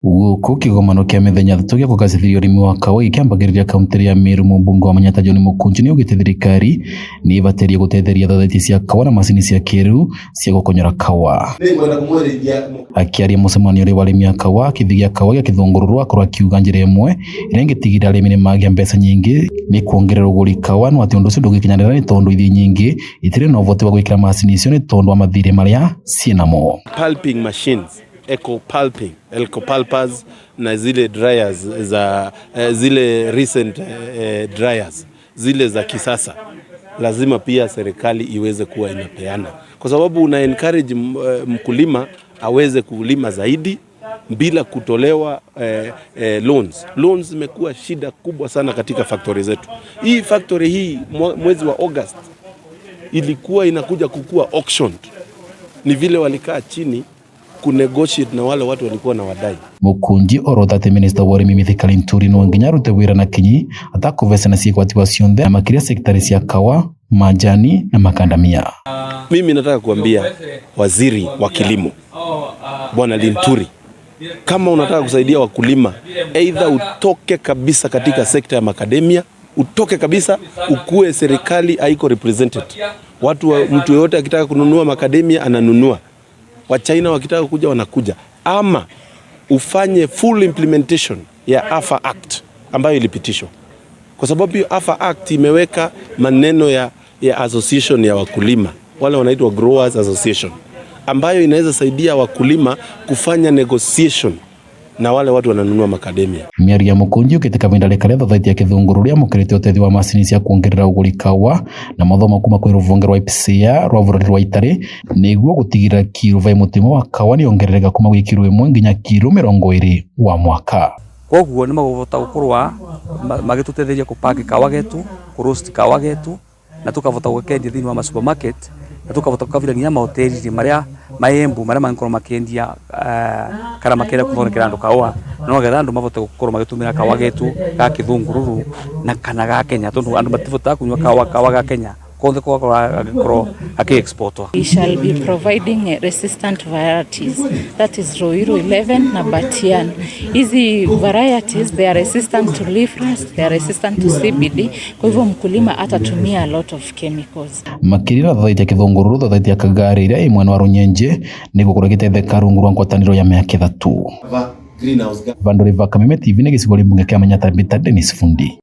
Guku kigomano kia mithenya 3 gia kugacithiria urimi wa kawa gikiambagiriria kaunti ya Meru, mumbunge wa Manyatta John Mukunji niaugite thirikari ni ibataire gutetheria thathaiti cia kawa na macini cia kiriu cia gukonyora kawa. Akiaria mucemanio uri wa arimi a kawa, kithi gia kawa gia Githungururu akorwo akiuga njira imwe iria ingitigirira arimi ni magia mbeca nyingi ni kuongerera uguri kawa, no ati undu ucio ndungikinyanira ni tondu ithii nyingi itiri na uvoti wa gwikira macini icio ni tondu wa mathiri maria ciinamo. Pulping machines, eco pulping, eco pulpers na zile dryers za zile recent dryers zile za kisasa, lazima pia serikali iweze kuwa inapeana, kwa sababu una encourage mkulima aweze kulima zaidi bila kutolewa loans. Loans zimekuwa shida kubwa sana katika factory zetu. Hii factory hii mwezi wa August ilikuwa inakuja kukua auctioned, ni vile walikaa chini kunegotiate na wale watu walikuwa na wadai. Mukunji orota ati minista wa urimi Mithika Linturi no nginya arute wira na kinyi atakuvecana ciĩgwatiwa cionthe na makiria sektari cia kawa, majani na makandamia. Mimi nataka kuambia waziri wa kilimo Bwana Linturi, kama unataka kusaidia wakulima, either utoke kabisa katika sekta ya makademia, utoke kabisa, ukue serikali haiko represented. Mtu yoyote akitaka kununua makademia ananunua, Wachina wakitaka kuja wanakuja, ama ufanye full implementation ya AFA Act ambayo ilipitishwa, kwa sababu hiyo AFA Act imeweka maneno ya association ya wakulima wale wanaitwa Growers Association, ambayo inaweza saidia wakulima kufanya negotiation na wale watu wananunua makademia. Mĩario ya Mukunji yũkĩte kavinda karia thathaiti ya Githungururu yamũkĩrĩte ũteithio wa macini cia kuongerera ũgũri kawa na mathomo kuma kwĩ rũhonge rwa IPSEA rwa bũrũri rwa Italy nĩguo gũtigĩrĩra kiro va mũtimo wa kawa nĩyongerereka kuma gwĩ kiro 1 nginya kiro 20 wa mwaka. Koguo nĩ magũbota gũkorwa magĩtũtetheria kũpack kawa getu, kũroast kawa getu, na tukavota gũkendia thĩinĩ wa ma supermarket, na tukavota gũkavira nginya mahoteli maria maembu maria mangĩkorwo makiendia kana makĩenda gũthondekera andũ kawa, no getha andũ mavote gũkorwo magĩtũmĩra kawa getu ga Githungururu na kana ga Kenya, tondu andũ mativotaga kunyua kawa ga Kenya konthe gũgakorwo agĩkorwo akĩ-exportwo. We shall be providing resistant varieties, that is Ruiru 11 na Batian. Hizi varieties, they are resistant to leaf rust, they are resistant to CBD, kwa hivyo mkulima atatumia a lot of chemicals. Makĩria na thathaiti ya Githungururu, thathaiti ya Kagari ĩrĩa ĩ mwena wa Runyenje nĩ gũkorwo ĩgĩtetheka rungu rwa ngwatanĩro ya mĩaka 3. Vandũ River Kameme TV nĩ gĩcigo rĩmbunge kĩa Manyatta Mbita Dennis Fundi.